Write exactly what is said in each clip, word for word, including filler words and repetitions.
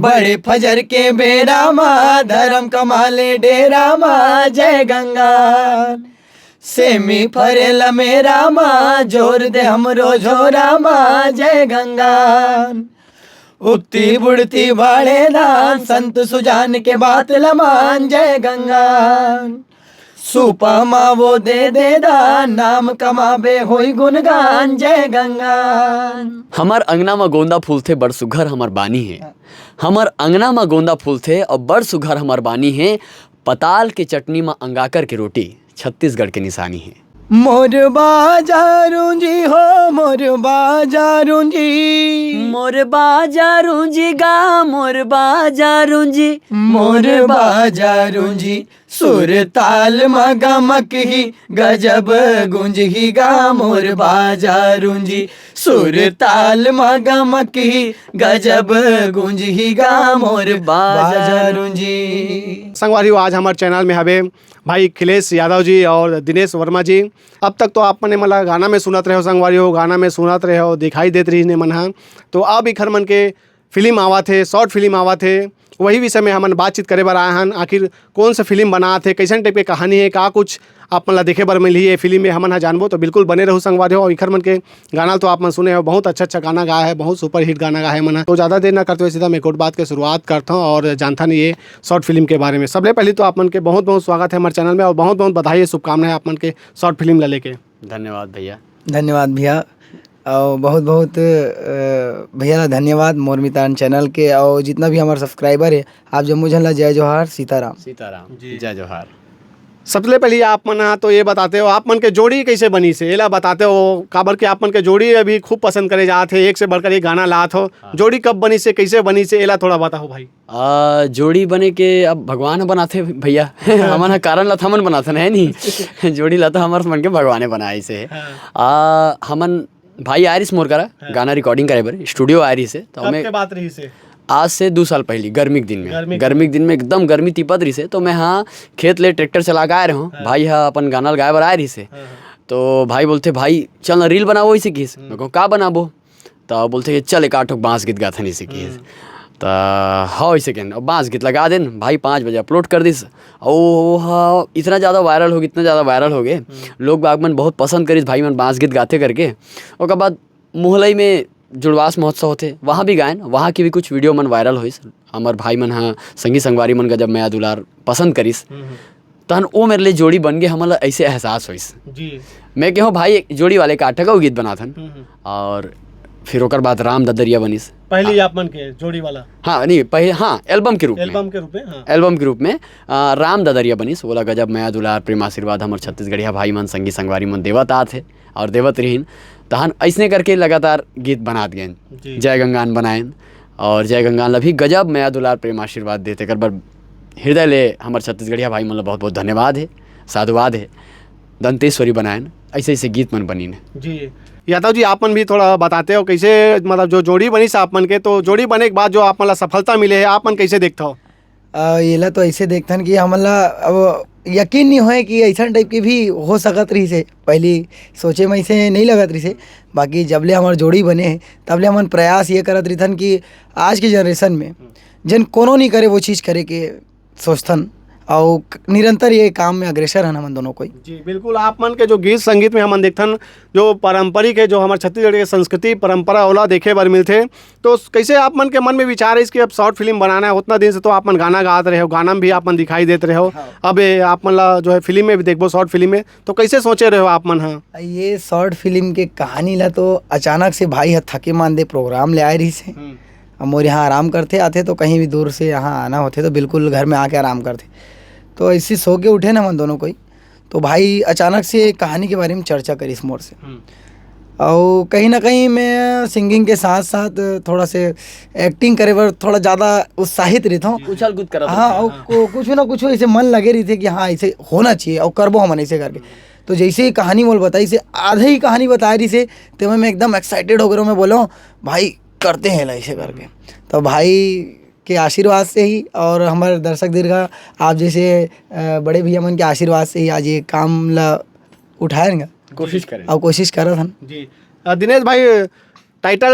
बड़े फजर के बेरा मा धरम कमाले डेरा मा जय गंगा। सेमी फरेला मेरा मा जोर दे हमरो झोरा मा जय गंगा। उगती बुड़ती बाढ़े धान संत सुजान के बात लमान जय गंगा। सुपा मा वो दे दे दान नाम कमाबे होई गुणगान जय गंगा। हमर अंगना म गोंदा फूलथे बड़ सुघर हमर बानी हे। हमर अंगना म गोंदा फूलथे अउ बड़ सुघर हमर बानी हे। पताल के चटनी म अंगाकर के रोटी छत्तीसगढ़ के निशानी हे। मोर बाजारू जी हो, मोर बाजारू जी। मोर बाजारू जी गा, मोर बाजारू जी। मोर बाजारू जी, सुर ताल म गमक ही गजब गुंज ही गा मोर बाजारू जी। सुर ताल म गमक ही गजब गुंज ही गा मोर बाजारू जी। संगवारी हो, आज हमर चैनल में हवे भाई अखिलेश यादव जी और दिनेश वर्मा जी। अब तक तो आप मन एमन ला गाना में सुनत रहे हो संगवारी हो, गाना में सुनत रहे हो, दिखाई देत रहिस एमन ह। तो अब इखर मन के फिल्म आवत हे, शॉर्ट फिल्म आवत हे, वही विषय में हमन बातचीत करे बर आए हन। आखिर कौन सा फिल्म बनात हे, कैसन टाइप के कहानी हे, का कुछ आप मन ला देखे बर मिलही ये फिल्म में, हमन ह जानबो। तो बिल्कुल बने रहू संगवारी हो। और इखर मन के गाना तो आप मन सुने हो, बहुत अच्छा अच्छा गाना गाया है, बहुत सुपरहिट गाना गाया है मन ह। तो ज़्यादा देर ना करते हुए सीधा मैं एक और बात के शुरुआत करता हूँ और जानता नहीं ये शॉर्ट फिल्म के बारे में। सबले पहले तो आप मन के बहुत बहुत स्वागत है हमारे चैनल में और बहुत बहुत बधाई है, शुभकामनाएं आप मन के शॉर्ट फिल्म ला लेके। धन्यवाद भैया। धन्यवाद भैया। और बहुत बहुत अ, भैया ला धन्यवाद मोर मितान चैनल के, और जितना भी हमारे सब्सक्राइबर है, आप जम्मो झन ला जय जोहार, सीताराम। सीताराम जी। जय जोहार। सबले पहले आप मन ह तो ये बताते हो, आप मन के जोड़ी कैसे बनी से, एला बताते हो, काबर कि आप मन के जोड़ी अभी खूब पसंद करे जात हे, एक से बढ़कर एक गाना लात हो। हाँ। जोड़ी कब बनी से, कैसे बनी से, एला थोड़ा बताओ भाई। आ, जोड़ी बने के अब भगवान ह बनाथे भैया। हमन ह कारण ला त हमन बनाथन, है नी? जोड़ी ला त हमर मन के भगवाने बनाइस हे। हाँ। आ, हमन भाई आए रिहिस मोर करा, हाँ। गाना रिकॉर्डिंग करे बर स्टूडियो आए रिहिस हे, तो कब हमें के बात रहिस हे? आज से दू साल पहली गर्मी के दिन में, गर्मी के गर्मी के दिन में एकदम गर्मी तिपत रहिस हे, तो मैं हाँ खेत ले ट्रैक्टर चला के आए रहूँ, हाँ। भाई ह अपन गाना ल गाए बर आए रिहिस हे। हाँ, हाँ। तो भाई बोलथे, "भाई चल ना रील बनाबो," ऐसे किहिस। हम्म। मैं कहूँ, "का बनाबो?" त बोलथे कि चल एक आठ ठो बांस गीत गाथन, ऐसे किहिस। हम्म। त हव ऐसे कहेन, अब बांस गीत लगा देन भाई, पाँच बजे अपलोड कर दिस। अउ वो ह इतना ज़्यादा वायरल हो गे, इतना ज़्यादा वायरल हो गे, हम्म। लोग बाग मन बहुत पसंद करिस भाई मन बांस गीत गाथे करके। ओकर बाद मोहलई में जुड़वास महोत्सव होथे, वहाँ भी गायन, वहाँ के भी कुछ वीडियो मन वायरल होइस। हमर भाई मन ह, संगी संगवारी मन गजब मया दुलार पसंद करिस। हम्म, हम्म। तहन ओ मेरे लिए जोड़ी बन गे, हमन ला ऐसे एहसास होइस। जी। मैं कहूँ भाई, एक जोड़ी वाले का ठगऊ गीत बनाथन। हम्म, हम्म। और फिर ओकर बाद राम ददरिया बनिस। पहली हाँ। आप मन के जोड़ी वाला? हाँ, नहीं, पहले, हाँ, एल्बम के रूप में। एल्बम के रूप में, हाँ। एल्बम के रूप में, आ, राम ददरिया बनिस, ओला गजब मया दुलार, प्रेम आशीर्वाद हमर छत्तीसगढ़िया भाई मन, संगी संगवारी मन देवत आत हे और देवत रहिन। तहन ऐसने करके लगातार गीत बनात गएन। जी। जय गंगान बनाएन और जय गंगान ला भी गजब मया दुलार, प्रेम आशीर्वाद देते कर बर हृदय ले हमर छत्तीसगढ़िया भाई मन ला बहुत बहुत धन्यवाद हे, साधुवाद हे। दंतेश्वरी बनाएन, ऐसे ऐसे गीत मन बनिन। जी। यादव जी, आप मन भी थोड़ा बताते हो कैसे, मतलब जो जोड़ी बनिस आप मन के, तो जोड़ी बने के बाद जो आप मन ला सफलता मिले हे, आप मन कैसे देखते हो? अ, एला तो ऐसे देखथन कि हमन ला अब यकीन नहीं होए कि ऐसन टाइप के भी हो सकत रहिस हे। पहली सोचे में ऐसे नहीं लगत रहिस हे, बाकी जब ले हमर जोड़ी बने हे, तब ले हमन प्रयास ये करत रहिथन कि आज के जनरेशन में जेन कोनो नहीं करे, वो चीज़ करे के सोचथन, अउ क-, निरंतर ये काम में अग्रसर हन हमन दोनों कोई। जी, बिल्कुल, आप मन के जो गीत संगीत में हमन देखथन, जो पारंपरिक है, जो हमर छत्तीसगढ़ के संस्कृति परंपरा ओला देखे बर मिलथे, तो स-, कैसे आप मन के मन में विचार आइस कि अब शॉर्ट फिल्म बनाना है? उतना दिन से तो आप मन गाना गात रहे हो, गाना में भी आप मन दिखाई देत रहे हो, हाँ। अब ये आप मन ला जो है फिल्म में भी देखबो, शॉर्ट फिल्म में, तो कैसे सोचे रहे हो आप मन ह? ये शॉर्ट फिल्म के कहानी ला तो अचानक से भाई ह थके मान दे प्रोग्राम ले आए रहिस हे। हम्म। अब मोर यहाँ आराम करथे, आथे तो कहीं भी दूर से यहाँ आना होथे तो बिल्कुल घर में आके आराम करथे। तो ऐसे सो के उठे ना हमन दोनों कोई, तो भाई अचानक से कहानी के बारे में चर्चा करिस मोर से। हम्म। अउ कहीं ना कहीं मैं सिंगिंग के साथ साथ थोड़ा से एक्टिंग करे बर थोड़ा ज़्यादा उत्साहित रहिथौं। उछल कूद करत हाँ, रहथे। अउ हाँ। को-, कुछ ना कुछ ऐसे मन लगे रहिथे कि हाँ, ऐसे होना चाहिए अउ करबो हमन ऐसे करके। तो जैसे ही कहानी मोला बताइस हे, आधे ही कहानी बताए रहिस हे, ते में मैं एकदम एक्साइटेड हो गे रहूँ, मैं बोला हूँ, "भाई, करते हैं ला ऐसे करके।" तो भाई के आशीर्वाद से ही और हमारे दर्शक दीर्घा आप जैसे, अ, बड़े भैया मन के आशीर्वाद से ही आज ये काम ला उठाए रहेंगे। कोशिश करें। और कोशिश करत हन। जी। अ, दिनेश भाई, टाइटल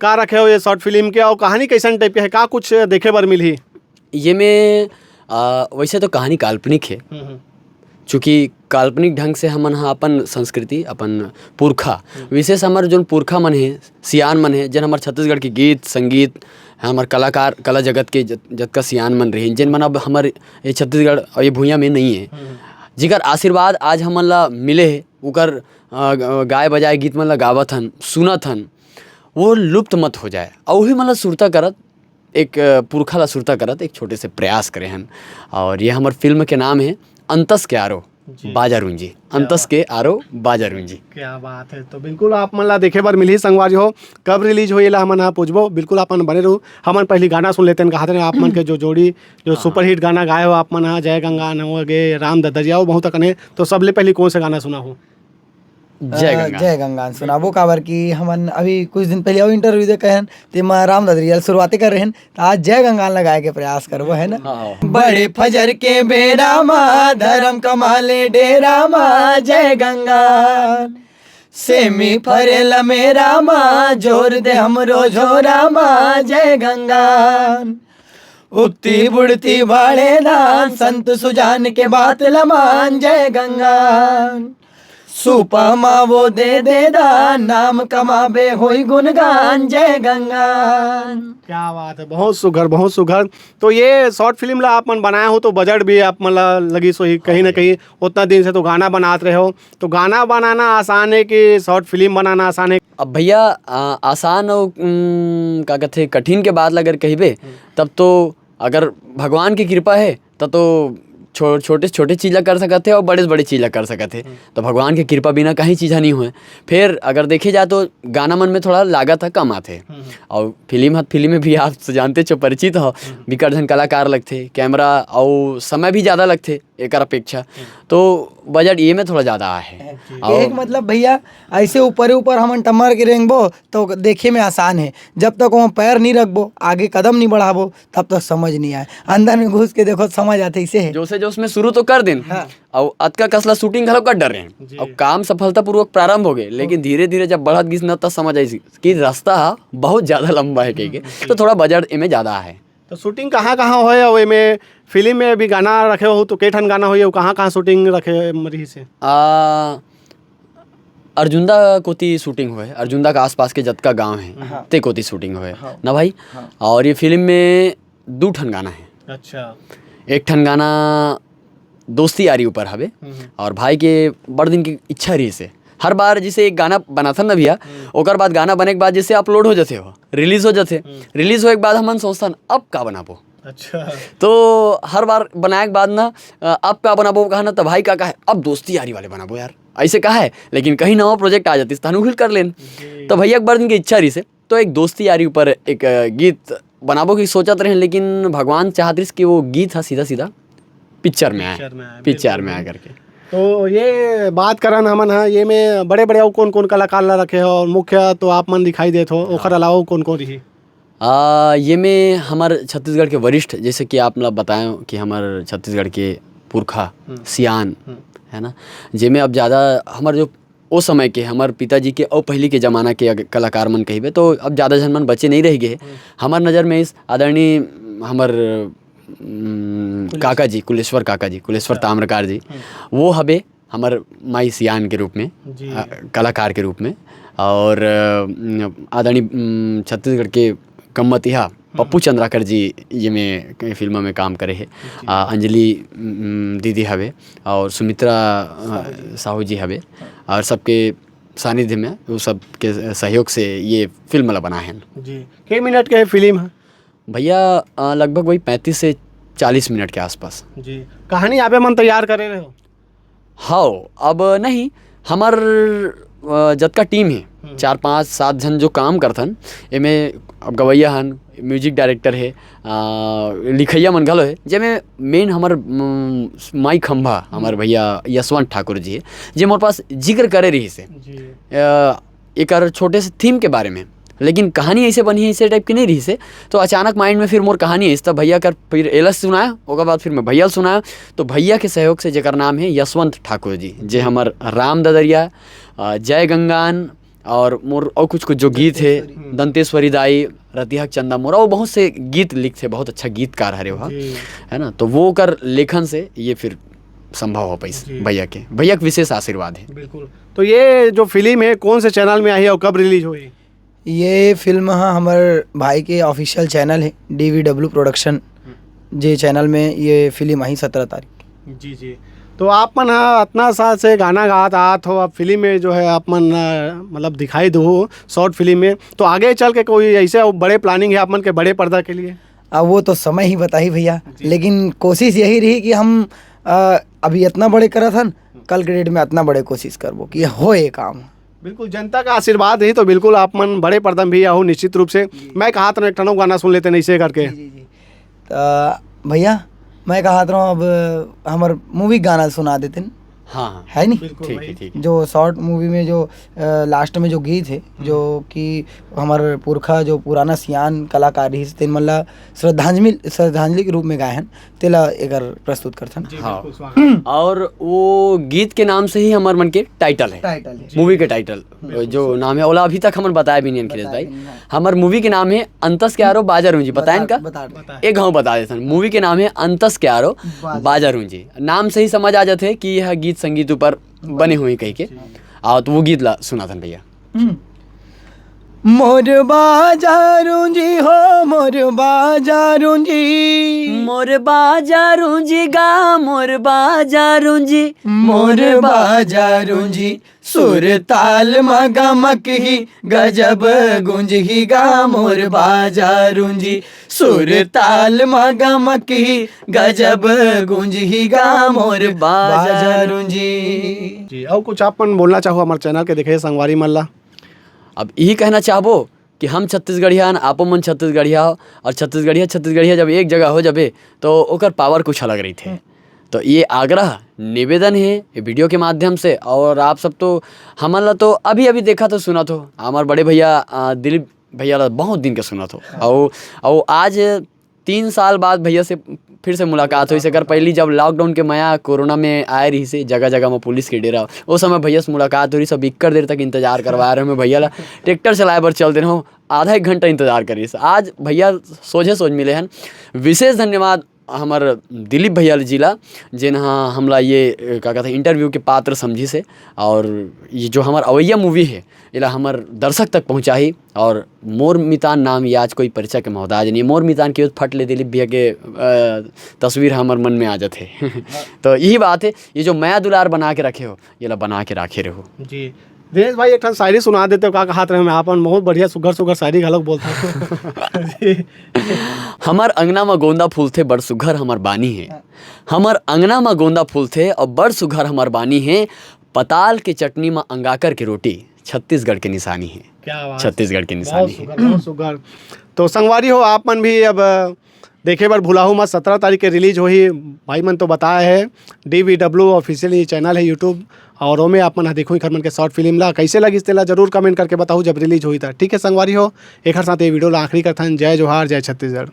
का रखे हो ये शॉर्ट फिल्म के, और कहानी कैसन टाइप के है, का कुछ देखे बर मिलही? ये में, आ, वैसे तो कहानी काल्पनिक है, हम्म, हम्म। चूँकि काल्पनिक ढंग से हमन ह अपन संस्कृति, अपन पुरखा, हम्म। विशेष हमर जोन पुरखा मन हे, सियान मन हे, जेन हमर छत्तीसगढ़ के गीत, संगीत, हमर कलाकार, कला जगत के जत-, जतका सियान मन रहिन, जेन मन अब हमर ये छत्तीसगढ़ और ये भुइयाँ में नहीं है, हम्म। जेकर आशीर्वाद आज हमन ला मिले हे, ओकर, अ, ग-, गाय बजाए गीत मन ला गावत हन, सुनत हन, वो लुप्त मत हो जाए। और वही मन ला सुरता करत, एक, अ, पुरखा ला सुरता करत एक छोटे से प्रयास करे हन। और ये हमर फिल्म के नाम है अंतस के आरो जी। बाजा रूंजी। क्या अंतस बात। के आरो बाजा रूंजी। क्या बात है। तो बिल्कुल आप मन ला देखे बर मिलही संगवारी हो, कब रिलीज होही एला हमन ह पूछबो। बिल्कुल आप मन बने रहू, हमन पहली गाना सुन लेते हैं, कहा थे आप मन के जो जोड़ी, जो हाँ। सुपरहिट गाना गाए हो आप मन ह, जय गंगा हो गे, राम ददरिया हो बहुत अकन हे, तो सबले पहली कौन से गाना सुना हो? जय अ, गंगा। जय गंगा सुनाबो, काबर कि हमन अभी कुछ दिन पहले अउ इंटरव्यू दे कहे हन, तेमा राम ददरिया ल शुरुआते कर रहे हन, त आज जय गंगा लगाए के प्रयास करबो, है ना? हाँ, हाँ। बड़े फजर के बेरा मा, धर्म कमाले डेरा मा, जय गंगा। सेमी फरेल मेरा मा, जोर दे हमरो झोरा मा, जय गंगा। उठती बुढ़ती बाढ़े दान, संत सुजान के बात ल मान, जय गंगा। सूपा मा वो दे दे दान, नाम कमाबे होई गुणगान, जय गंगा। क्या बात है, बहुत सुघर, बहुत सुघर। तो ये शॉर्ट फिल्म ला आप मन बनाए हो, तो बजट भी आप मन ला लगिस होही कहीं ना हाँ। कहीं। उतना दिन से तो गाना बनात रहे हो, तो गाना बनाना आसान है कि शॉर्ट फिल्म बनाना आसान है? अब भैया, आ, आसान और, उम, का कहते, कठिन के बात ला अगर कहिबे, हम्म। तब तो अगर भगवान की कृपा है, तब तो छो-, छोटे से छोटे चीज ला कर सकत हे और बड़े से बड़े चीज ला कर सकत हे। हम्म। तो भगवान की कृपा बिना कहीं चीज नहीं हुए। फिर अगर देखे जाए तो गाना मन में थोड़ा लागत ह कम आथे। हम्म। और फिल्म ह, फिल्म में भी आप जानते हो, परिचित हो, हम्म। बिकट झन कलाकार लगथे, कैमरा और समय भी ज़्यादा लगथे एकर अपेक्षा। हम्म। तो बजट ये में थोड़ा ज़्यादा आहे। जी। और एक मतलब भैया, ऐसे ऊपरे ऊपर हमन टमर के रेंगबो तो देखे में आसान है, जब तक वहाँ पैर नहीं रखबो, आगे कदम नहीं बढ़ाबो, तब तक समझ नहीं आए। अंदर में घुस के देखो, समझ आते इसे है। जोशे जोश में शुरू तो कर दिन, हाँ। और अतका कसला शूटिंग घलो कर डरे हैं। जी। और काम सफलतापूर्वक प्रारंभ हो गए, लेकिन हाँ। धीरे-धीरे जब बढ़त गिस न, तब समझ आइस कि रास्ता ह बहुत ज्यादा लंबा है कहिके। हम्म, जी। तो थोड़ा बजट एमे ज्यादा है। तो शूटिंग कहाँ-कहाँ होय, और एमे फिल्म में भी गाना रखे हो, तो के ठन गाना होय, और कहाँ-कहाँ शूटिंग रखे रहिस हे? आ, अर्जुंदा कोती शूटिंग होय, अर्जुंदा के आसपास के जतका गांव हे, हाँ। ते कोती शूटिंग होय, हाँ। ना भाई? हाँ। और ये फिल्म में दू ठन गाना हे। अच्छा। एक ठन गाना दोस्ती यारी ऊपर हवे, हम्म। और भाई के बड़ दिन की इच्छा रहिस हे, हर बार जैसे एक गाना बनाथन ना भैया, हम्म। ओकर बाद गाना बने के बाद जैसे अपलोड हो जाथे, हो रिलीज हो जाथे, हम्म। रिलीज होए के बाद हमन सोचथन, "अब का बनाबो?" अच्छा। तो हर बार बनाए के बाद ना, अ, "अब का बनाबो?" कहा ना, तो भाई का कहे, "अब दोस्ती यारी वाले बनाबो यार," ऐसे कहा है, लेकिन कहीं नवा प्रोजेक्ट आ जातिस, तहन उहिल कर लेन। जी। तो भैया एक बार इनके इच्छा रहिस हे, तो एक दोस्ती यारी ऊपर एक, अ, गीत बनाबो की सोचत रहे, लेकिन भगवान चाहत रहिस कि वो गीत ह सीधा-सीधा पिक्चर में आए, पिक्चर में आए, पिक्चर बिल्कुल, में आए बिल्कुल। करके। तो ये बात करन हमन ह, ये में बड़े-बड़े अउ कौन-कौन कलाकार ला रखे हो, और मुख्य तो आप मन दिखाई देत हो, हाँ। ओखर अलावा अउ कौन-कौन रही? आ, ये में हमर छत्तीसगढ़ के वरिष्ठ, जैसे कि आप ला बताएं कि हमर छत्तीसगढ़ के पुरखा, हम्म। सियान, हम्म। है ना, जेमे अब ज़्यादा हमर जो ओ समय के, हमर पिताजी के अउ पहिली के जमाना के अग-, कलाकार मन कहिबे, तो अब ज़्यादा झन मन बचे नहीं रह गए। हम्म। हमर नज़र में इस आदरणीय हमर, उम, कुलेश्वर। काका जी, कुलेश्वर काका जी, कुलेश्वर अच्छा। ताम्रकार जी, हम्म। वो हबे हमर माई सियान के रूप में, जी। अ, कलाकार के रूप में, और, अ, आदरणीय, उम, छत्तीसगढ़ के कम्मतिहा पप्पू हम्म। चंद्राकर जी ये में कई फिल्म में काम करे हे। जी। आ, अंजलि, उम, दीदी हवे और सुमित्रा, अ, साहू जी। साहू जी हवे। हाँ। और सबके सानिध्य में, वो सब के सहयोग से ये फिल्म ला बनाए हैं। जी। के मिनट के फिल्म है? भैया, अ, लगभग वही पैंतीस से चालीस मिनट के आसपास। जी। कहानी आपे मन तैयार करे रहे हो? हव, अब नहीं, हमर, अ, जतका टीम हे, हम्म। चार, पाँच, सात झन जो काम करथन, एमे अब गवैया हन, म्यूजिक डायरेक्टर हे, अ, लिखैया मन घलो हे, जेमे मेन हमर, उम, माई खंभा, हमर हम्म। भैया यशवंत ठाकुर जी हे, जे मोर पास जिक्र करे रहिस हे। जी। अ, एकर छोटे से थीम के बारे में, लेकिन कहानी ऐसे बनी है, ऐसे टाइप की नहीं रहिस हे। तो अचानक माइंड में फिर मोर कहानी है, तब भैया कर फिर एला सुनाया, ओकर बाद फिर मैं भैया ल सुनाया। तो भैया के सहयोग से, जेकर नाम है यशवंत ठाकुर जी, जे हमर राम ददरिया, अ, जय गंगान, और मोर और कुछ कुछ जो गीत हे, दंतेश्वरी दाई, रतिहा के चंदा मोरा, वो बहुत से गीत लिखथे, बहुत अच्छा गीतकार हरे वह, है ना? तो वो कर लेखन से ये फिर संभव हो पाइस। भैया के भैया के विशेष आशीर्वाद है। बिल्कुल। तो ये जो फिल्म है, कौन से चैनल में आही और कब रिलीज होही? ये फिल्म ह हमर भाई के ऑफिशियल चैनल है, डीवीडब्ल्यू प्रोडक्शन, जे चैनल में ये फिल्म आही सत्रह तारीख। जी जी। तो आप मन ह अतना साल से गाना गात आत हो, अब फिल्म में जो है आप मन मतलब दिखाई दो हो शॉर्ट फिल्म में, तो आगे चल के कोई ऐसे बड़े प्लानिंग है आप मन के बड़े पर्दा के लिए? अब वो तो समय ही बताही भैया, लेकिन कोशिश यही रही कि हम आ, अभी इतना बड़े करत हन, कल के डेट में इतना बड़े कोशिश करबो कि हो ये काम। बिल्कुल, जनता का आशीर्वाद ही तो बिल्कुल आप मन बड़े पर्दा में भी आहो निश्चित रूप से। मैं कहा था एक ठनो गाना सुन लेते नहीं से करके। तो भैया, मैं कहा था अब हमार मूवी गाना सुना देते हैं। हाँ हाँ। है नहीं? ठीक है ठीक है। जो शॉर्ट मूवी में जो लास्ट में जो गीत है, जो कि हमार पुरखा जो पुराना सियान कलाकार रही, तेन मन ला श्रद्धांजलि श्रद्धांजलि के रूप में गाए हैं, तेला एकर प्रस्तुत करथन। जी, हाँ। बिल्कुल, स्वागत। और वो गीत के नाम से ही हमार मन के टाइटल है, टाइटल है। मूवी के टाइटल जो नाम है, ओला अभी तक हमन बताया भी नहीं अखिलेश भाई। हमार मूवी के नाम है अंतस के आरो बाजा रूंजी। बताएन का? बता दे। एक घाव बता देथन, मूवी के नाम है अंतस के आरो बाजा। बाजा रूंजी। नाम से ही समझ आ जाते कि यह गीत संगीत ऊपर बने हुए कह के। आओ तो वो गीत ला सुनाथन भैया। मोर बाजारू जी हो, मोर बाजारू जी। मोर बाजारू जी गा, मोर बाजारू जी। मोर बाजारू जी, सुर ताल म गमक ही, गजब गुंज ही गा मोर बाजारू जी। सुर ताल म गमक ही, गजब गुंज ही गा मोर बाजारू जी। जी, और कुछ आप मन बोलना चाहो हमारे चैनल के देखे संगवारी मन ला? अब यही कहना चाहबो कि हम छत्तीसगढ़िया हन, आपो मन छत्तीसगढ़िया हो, और छत्तीसगढ़िया छत्तीसगढ़िया जब एक जगह हो जाबे तो ओकर पावर कुछ अलग रहिथे। तो ये आग्रह निवेदन है ये वीडियो के माध्यम से। और आप सब तो हमन ला तो अभी अभी देखा तो सुना तो हमार बड़े भैया अ, दिलीप भैया ला बहुत दिन के सुना तो, और और आज तीन साल बाद भैया से फिर से मुलाकात होइस। एकर पहली जब लॉकडाउन के मया कोरोना में आए रहिस हे, जगह जगह में पुलिस के डेरा, ओ समय भैया से मुलाकात हो रहिस हे। इक्कर देर तक इंतजार करवाए रहे हमें भैया ला, ट्रैक्टर चलाए बर चल देन हो, आधा एक घंटा इंतजार करिस। आज भैया सोझे सोझ मिले हन। विशेष धन्यवाद हमर दिलीप भैया जी ला, जेन ह हमला ये का कहते इंटरव्यू के पात्र समझिस हे। और ये जो हमर अवैया मूवी है, एला हमर दर्शक तक पहुँचाही। और मोर मितान नाम ये आज कोई परिचय के मोहताज नहीं, मोर मितान के फट ले दिलीप भैया के अ, तस्वीर हमर मन में आ जाथे। तो यही बात है, ये जो मया दुलार बना के रखे हो, ये ला बना के राखे रहो। जी, दिनेश भाई एक ठन शायरी सुना देते हो, का कहत रहे मैं आपन बहुत बढ़िया सुघर सुघर शायरी घलोक बोलता हूँ। जी। हमर अंगना म गोंदा फूलथे, बड़ सुघर हमर बानी है। हमर अंगना म गोंदा फूलथे और बड़ सुघर हमर बानी है। पताल के चटनी म अंगाकर के रोटी छत्तीसगढ़ के निशानी है। क्या बात। छत्तीसगढ़ के बहुत निशानी है। सुघर, बहुत सुघर। तो संगवारी हो, आप मन भी अब देखे बर भुलाहू मत, सत्रह तारीख के रिलीज होही। भाई मन तो बताए है, डीवीडब्ल्यू ऑफिशियल ये चैनल है यूट्यूब, और ओमे आप मन ह देखो एखर मन के शॉर्ट फिल्म ला। कैसे लगिस तेला जरूर कमेंट करके बताहू जब रिलीज होही त। ठीक है संगवारी हो, एखर साथ ये वीडियो ला आखिरी करथन। जय जोहार, जय छत्तीसगढ़।